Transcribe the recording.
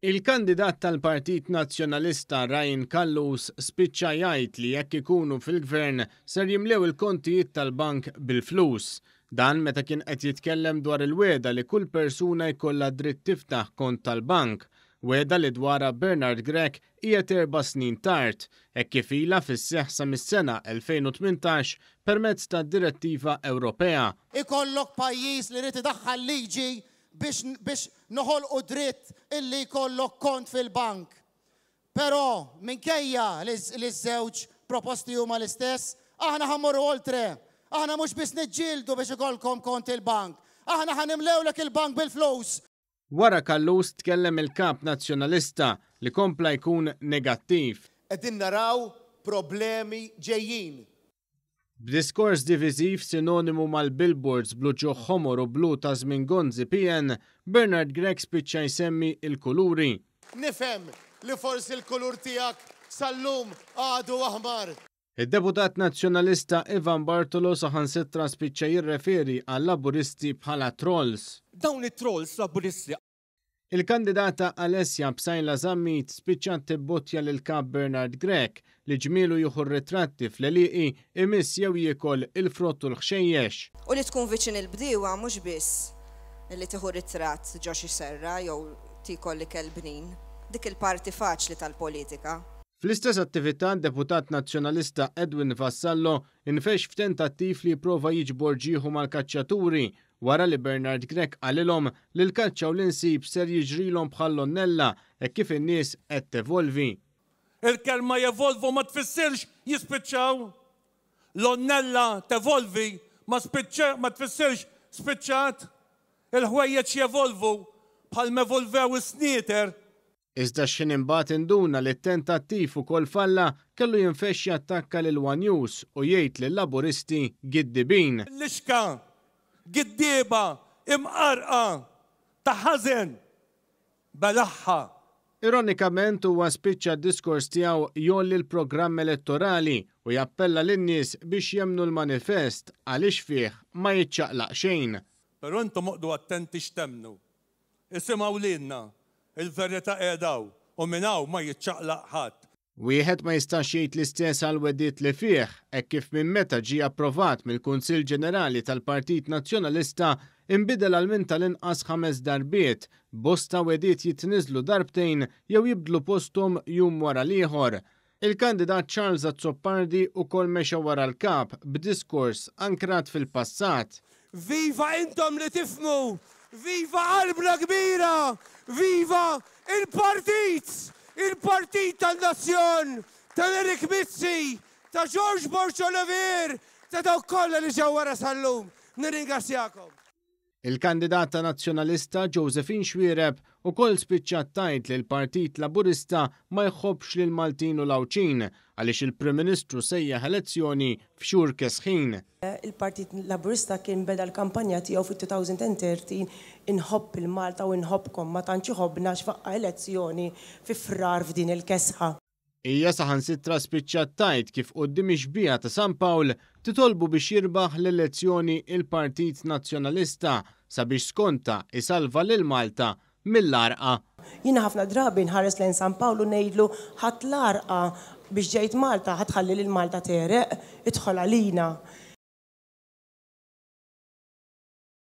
Il-kandidat tal-Partit Nazzjonalista Ryan Callus spiċċa jgħid li jekk ikunu fil-gvern ser jimlew il-kontijiet tal-bank bil-flus. Dan meta kien qed jitkellem dwar il-wegħda li kull persuna jkollha dritt tiftaħ kont tal-bank. Wegħda li dwarha Bernard Grech qiegħed 4 snin tard, hekk kif ilha fis-seħħ sa mis-sena 2018 permezz ta' direttiva Ewropea. Ikollok pajjiż li jrid idaħħal liġi biex noħolqu dritt illi jkollok kont fil-bank. Però minkejja li ż-żewġ proposti huma l-istess, aħna ħa mmorru oltre. Aħna mhux biss niġġieldu biex ikollkom kont il-bank. Aħna ħa nimlewlek il-bank bil-flus. Wara Callus tkellem il-kap nazzjonalista li kompla jkun negattiv. Qegħdin naraw problemi ġejjin. B'diskors diviżiv sinonimu mal-billboards bl-uċuħ ħomor u blu ta' żmien Gonzi PN, Bernard Grech spiċċa jsemmi il-kuluri. Nifhem li forsi l-kulur tiegħek sal-lum għadu aħmar. Id-deputat nazzjonalista Ivan Bartolo saħansitra spiċċa jirreferi għal laburisti bħala trolls. Dawn it-trolls laburisti. Il-kandidata Alessia Psaila Zammit spiċċat tibbottja lil kap Bernard Grech li ġmielu jieħu ritratti fl-għelieqi imiss jew jiekol il-frott u l-ħxejjex. U li tkun viċin il-bdiewa mhux biss li tieħu ritratt ġo xi serra jew tiekol ikel bnin. Dik il-parti faċli tal-politika. Fl-istess attività, deputat nazzjonalista Edwin Vassallo infex f'tentattiv li jipprova jiġbor ġieħu mal-kaċċaturi wara li Bernard Grech qalilhom li l-kaċċa u l-insib ser jiġrilhom bħall-onnella e kif in-nies qed tevolvi. Il-kelma jevolvu ma tfissirx jispiċċaw. L-onnella tevolvi ma ma tfissirx spiċċat. Il-ħwejjeġ jevolvu bħal m'evolvew is-snieter. Iżda x'ħin imbagħad induna li t-tentattiv ukoll falla kellu jinfexx jattakka lil One News u jgħid lil laburisti giddibin. Lixka, giddieba, imqarqa, ta' ħażen, belaħħa. Ironikament huwa spiċċa d-diskors tiegħu jgħolli l-programm elettorali u jappella lin-nies biex jemnu l-manifest għaliex fih ma jiċċaqlaq xejn. Però intom oqogħdu attenti x'temmnu. Isimgħu lilna, il-verità qiegħda hawn u minn hawn ma jiċċaqlaq ħadd. Wieħed ma jistax jgħid l-istess għal wegħdiet li fih, hekk kif minn meta ġie approvat mill-Kunsill Ġenerali tal-Partit Nazzjonalista imbidel għal minn tal-inqas 5 darbiet, bosta wegħdiet jitniżlu darbtejn jew jibdlu posthom jum wara l-ieħor. Il-kandidat Charles Azzopardi ukoll mexa wara l-kap b'diskors ankrat fil-passat. Viva intom li tifhmu! Viva qalbna kbira! Viva il-partit! Il-partit tal-nazzjon! Tal-Erik Mizzi! Ta' George Borg Olivier! Ta' dawk kollha li ġew wara sal-lum. Nirringrazzjakom. Il-kandidata nazzjonalista Josephine Xuereb ukoll spiċċat tgħid li l-Partit Laburista ma jħobbx lil Maltin u l-Għawdxin għaliex il-Prim Ministru sejjaħ elezzjoni f'xhur kesħin. Il-Partit Laburista kien beda l-kampanja tiegħu fit-2013 inħobb il-Malta u inħobbkom ma tantx iħobbna x'faqqa elezzjoni fi Frar f'din il-kesħa. Hija saħansitra spiċċat tgħid kif quddiem ix-xbieha ta' San Pawl titolbu biex jirbaħ l-elezzjoni il-Partit Nazzjonalista sabiex skonta isalva lil Malta mill-għarqa. Jiena ħafna drabi nħares lejn San Pawl u ngħidlu ħadd l-għarqa biex ġejt Malta, ħa tħalli lil Malta tegħreq, idħol għalina.